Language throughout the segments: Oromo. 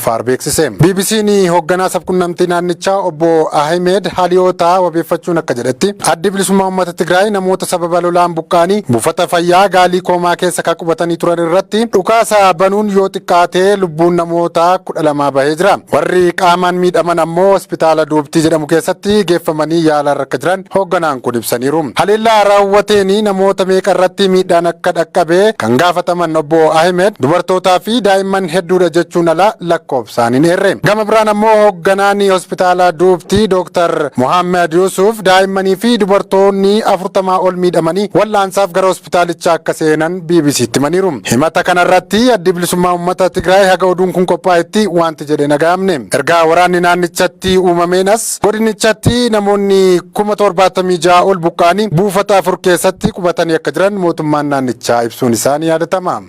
Affaar beeksise. BBC'n hoogganaa sabquunnamtii naannichaa obbo Ahimed Haliyootaa wabeeffachuun akka jedhetti, Addi Bilisummaa Uummata Tigraay namoota sababa lolaan buqqa'anii buufata fayyaa Gaalii Koomaa keessa kan qubatanii turan irratti dhukaasa banuun yoo xiqqaatee lubbuun namoota 12 bahee jira. Warri qaamaan miidhaman ammoo hospitaala Duubtii jedhamu keessatti geeffamanii yaalarra akka jiran hoogganaan kun ibsaniiru. Haleellaa raawwateen namoota meeqa irratti miidhaan akka dhaqqabe kan gaafataman obbo Ahimed, dubartootaa fi daa'imman hedduudha jechuun ala lakkoofsaan hin eerre. Gama biraan ammoo hoogganaan hospitaala Duubtii Dr. Mohaammed Yusuf daa'immanii fi dubartoonni 40 ol miidhamanii wal'aansaaf gara hospitaalichaa akka seenan BBCtti himaniiru. Himata kanarratti Addi Bilisummaa Uummata Tigraay haga oduun kun qophaa'etti wanti jedhe naga'amne. Ergaa waraanni naannichatti uumameen as godinichatti namoonni 76,000 ol buqqa'anii buufata afur keessatti qubatanii akka jiran mootummaan naannichaa ibsuun isaa ni yaadatama.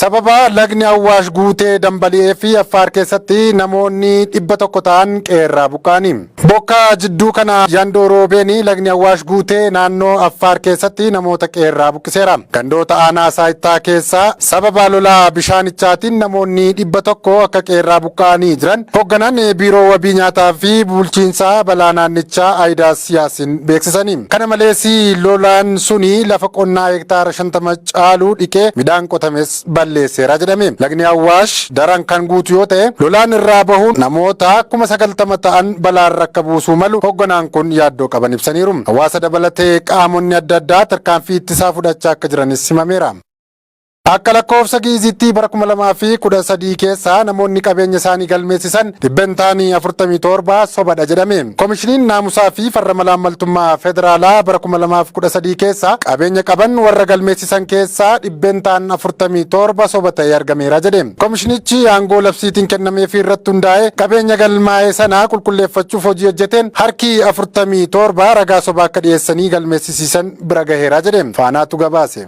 Sababa lagni Awwaash guutee dambali'ee fi Affaar keessatti namoonni 100 ta'an qe'eerraa buqqa'ani. Bokka jidduu kana yandoo roobeen lagni Awwaash guutee naannoo Affaar keessatti namoota qe'eerraa buqqiseera. Gandoota aanaa Saayittaa keessaa sababa lolaa bishaanichaatiin namoonni 100 akka qe'eerraa buqqa'anii jiran hoogganaan biiroo wabii nyaataa fi bulchiinsaa balaa naannichaa Ayidaas Yaasin beeksisani. Kana malees lolaan suni lafa qonnaa hektaara 50 caaluu dhiqee midhaan qotames balleesseera jedhame. Lagni Awwaash daran kan guutu yoo ta'e, lolaan irraa bahuun namoota 90,000 ta'an balaarra akka buusuu malu hoogganaan kun yaaddoo qaban ibsaniiru. Hawaasa dabalatee qaamonni adda addaa tarkaanfii ittisaa fudhachaa akka jiranis himameera. Akka lakkoofsa Gi'iziitti bara 2013 keessa namoonni qabeenya isaanii galmeessisan dhibbentaan 47 sobadha jedhame. Komishiniin naamusaa fi farra malaammaltummaa federaalaa bara 2013 keessa qabeenya qaban warra galmeessisan keessaa dhibbentaan 47 soba ta'ee argameera jedhe. Komishinichi aangoo labsiitiin kennameefii irratti hundaa'ee qabeenya galmaa'e sana qulqulleeffachuuf hojii hojjeteen harki 47 ragaa sobaa akka dhiyeessanii galmeessisiisan bira gaheera jedhe. Faanaatu gabaase.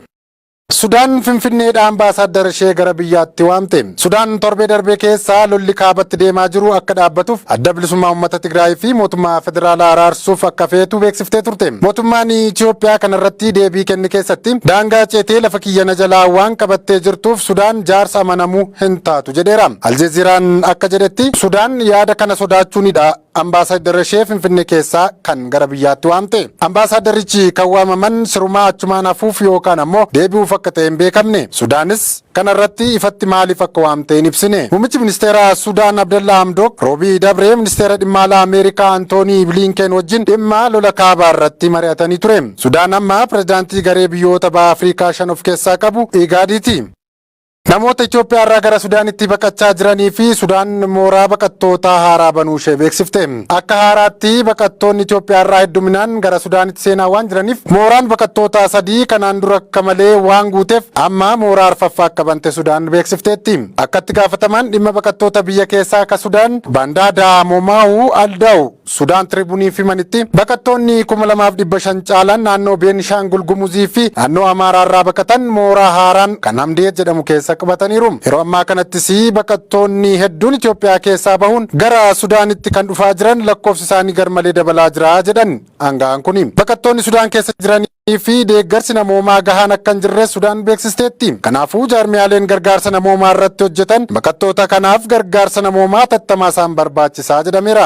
Sudaan Finfinneedha ambaasaaddara ishee gara biyyaatti waamte. Sudaan torbee darbee keessa lolli kaabatti deemaa jiru akka dhaabbatuuf Adda Bilisummaa Uummata Tigraay fi mootummaa federaalaa araarsuuf akka feetu beeksiftee turte. Mootummaan Itoophiyaa kanarratti deebii kenne keessatti, daangaa ceetee lafa kiyya na jalaa waan qabattee jirtuuf Sudaan jaarsa amanamuu hin taatu jedheera. Aljeeziraan akka jedhetti, Sudaan yaada kana sodaachuunidha Ambaasaaddara ishee Finfinnee keessaa kan gara biyyaatti waamte. Ambaasaaddarichi kan waamaman sirumaa achumaan hafuuf yookaan ammoo deebi'uuf akka ta'e hin beekamne. Sudaanis kana irratti ifatti maaliif akka waamte hin ibsine. Muummichi ministeeraa Sudaan Abdallaa Hamdook Roobii dabree ministeera dhimma alaa Ameerikaa Antoonii Biliinkeen wajjin dhimma lola kaabaa irratti mari'atanii ture. Sudaan amma pirezidaantii garee biyyoota baha Afrikaa shan of keessaa qabu Igaadiiti. Namoota Itoophiyaa irraa gara Sudaanitti baqachaa jiranii fi Sudaan mooraa baqattootaa haaraa banuu ishee beeksifte. Akka haaraatti baqattoonni Itoophiyaa irraa hedduminaan gara Sudaanitti seenaa waan jiraniif, mooraan baqattootaa sadii kanaan dura akka malee waan guuteef amma mooraa arfaffaa akka bante Sudaan beeksifteetti. Akkatti gaafatamaan dhimma baqattoota biyya keessaa akka Sudaan Bandaadaa Momaahu Aldaw Sudaan Tribuniif himanitti, baqattoonni 2,500 caalan naannoo Beenishaangul Gumuzii fi naannoo Amaaraa irraa baqatan mooraa haaraan kan Hamdeet jedhamu keessa qubataniiru. Yeroo ammaa kanattis baqattoonni hedduun Itoophiyaa keessaa bahuun gara Sudaanitti kan dhufaa jiran lakkoofsi isaanii garmalee dabalaa jira jedhan aanga'aan kuni. Baqattoonni Sudaan keessa jiranii fi deeggarsi namoomaa gahaan akka hin jirre Sudaan beeksisteetti. Kanaafuu jaarmiyaaleen gargaarsa namoomaa irratti hojjetan baqattoota kanaaf gargaarsa namoomaa tattamaa isaan barbaachisaa jedhameera.